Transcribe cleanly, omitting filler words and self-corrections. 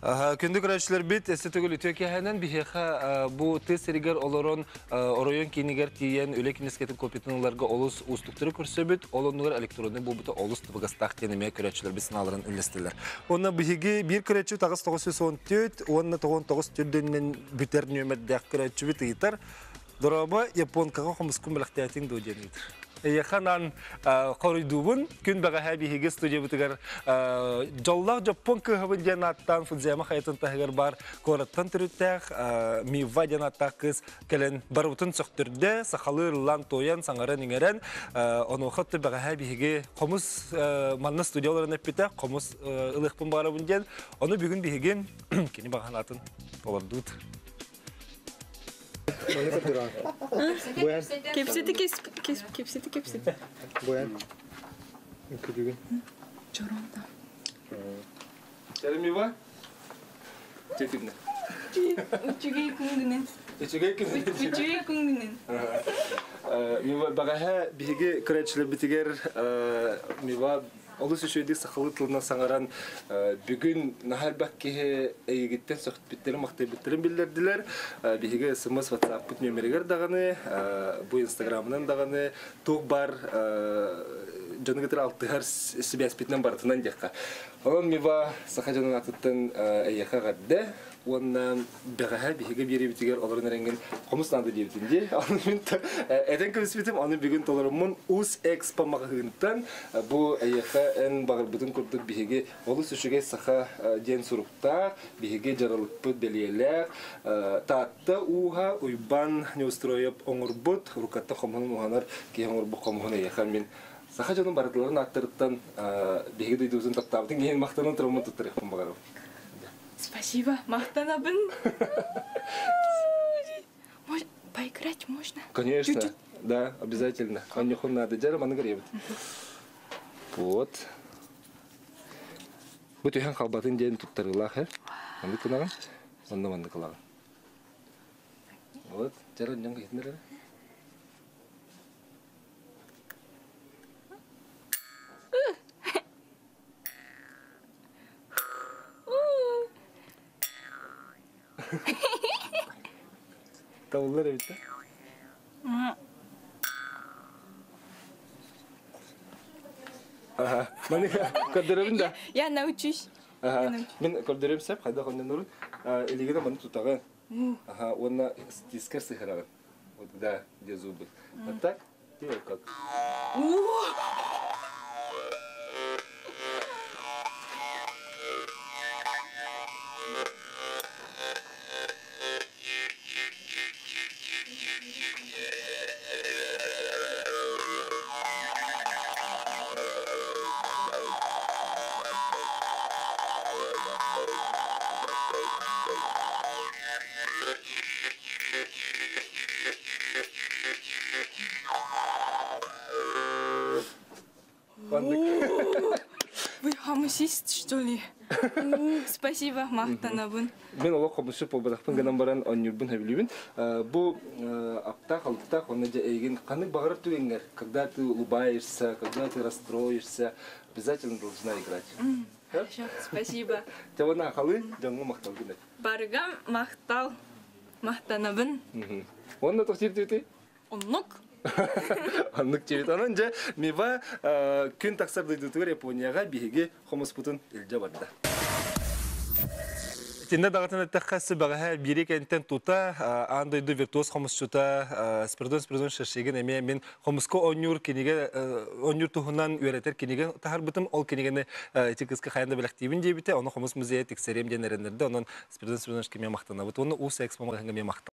Күндү көрөөччүлэрбит, өссө төгүл үтүө киэһэнэн биһиэхэ бу тыа сиригэр олорон оройуон киинигэр тиийэн үлэ кинискэтин копиятын ыларга олус уустуктары көрсөбүт. Ол оннугар электроннай буолбута олус табыгастаах диэн эмиэ көрөөччүлэрбит санааларын үллэстэллэр. Уонна биһиги биир көрөөччү таҕыс 914 уонна 99 төрдүнэн бүтэр нүөмэрдээх көрөөччүбүт ыйытар. Дорообо, японкаҕа хомускун бэлэхтээтиҥ дуо диэн ыытар. Эйиэхэ анаан хоруйдуубун. Күн бэҕэһээ биһиги студиябытыгар дьоллоох дьоппуон кыыһабын диэн ааттаан Фудзияма хайатын таһыгар баар куораттан төрүттээх Мива диэн ааттаах кыыс кэлэн барыбытын сөхтөрдө, сахалыы ыллаан-туойан, саҥаран-иҥэрэн. Онуоха өттө бэҕэһээ биһиги хомус манна студия олорон эппитэ, хомус ылыахпын баҕарабын диэн. Ону бүгүн биһиги кини баҕа санаатын олордуут. Кепсети кепсети кепсети. Буян. Күдүгүн. Чоронда. Сәлемива? Тетигне. Үчүгэй күнгүнэн. Үчүгэй күн. Үчүгэй күнгүнэн. Мива баҕаһа биһиги көрөөччүлэрбитигэр Мива Олус үчүгэйдик сахалыы тылынан саҥаран бүгүн наһаа элбэх киһи эйигиттэн сөхпүттэрин, махтайбыттарын биллэрдилэр. Биһиги смс WhatsApp-пыт нүөмэригэр даҕаны, бу Инстаграмынан даҕаны туох баар дьону кытары алтыһар сибээспитинэн барытынан диэххэ. Онон Мива саха дьонун аатыттан эйиэхэ эҕэрдэ уонна бэҕэһээ биһиги биэриибитигэр олорон эрэҥҥин хомус наада диэбитин дии. Ону мин этэн кэбиспитим, ону бүгүн толоруммун Ус Экспо маҕаһыынтан бу эйиэхэ эн баҕарбытын курдук биһиги олус үчүгэй саха диэн суруктаах, биһиги дьаралыкпыт бэлиэлээх Таатта ууһа Уйбаан Неустроев оҥорбут, рукатта хомуһун уһанар киһи оҥорбут хомуһун эйиэхэ мин саха дьонун барытыларын ааттарыттан биһиги дойдубутун таптаабытын иһин махтанан тураммын туттарыахпын баҕарабын. Спасибо, махтанабын. Поиграть можно? Конечно, Чуть-чуть. Да, обязательно. Онньохун надо. Дьэ, маны көрөбүт. Вот. Бу түһэн халбатын диэн туттарыылаах, э? Маннык гынаҕын, онно маннык ылаҕын. Вот, дьэ, онньон киһитин Табыллар эбит да? Ага. Маны көрдөрөбүн да? Я научусь. Ага. Мин көрдөрөм сеп, хайдах оннонорун. Илигине маны тутаҕын. Ага, уонна тискер сыһыраҕын. Вот да, где зубы. Вот так? Делай как. Вы хомусист, что ли? Спасибо, махтанабын. Мен олох хомусчут буолбатахпын гынан баран оонньуурбун сөбүлүүбүн. Бу аптаах, алыптаах уонна дьэ эйигин ханнык баҕарар түгэҥҥэр, когда ты улыбаешься, когда ты расстроишься, обязательно должна играть. Хорошо, спасибо. Дьэ уонна халы дьоҥҥо махталгын эт. Барыгам махтал. Махтанабын. Уонна туох диир Оннук. Оннук диэбит. Онон дьэ Мива күн тахсар дойдутугар Японияҕа биһиги хомуспутун илдьэ барда. Итиннэ даҕатан эттэххэ, сүбэҕэһэ биири кэнтэн тута аан дойду виртуоз хомусчута Спиридон Спиридон Шершигин эмиэ мин хомуска оонньуур кинигэ оонньуур туһунан үөрэтэр кинигэ таһарбытым. Ол кинигэни ити кыска хайан да бэлэхтиибин диэбитэ. Ону хомус музейа тиксэриэм диэн эрэннэрдэ. Онон Спиридон Спиридонович эмиэ махтанабыт. Уонна Уус Экспо маҕаһыыҥҥа эмиэ махтанабыт.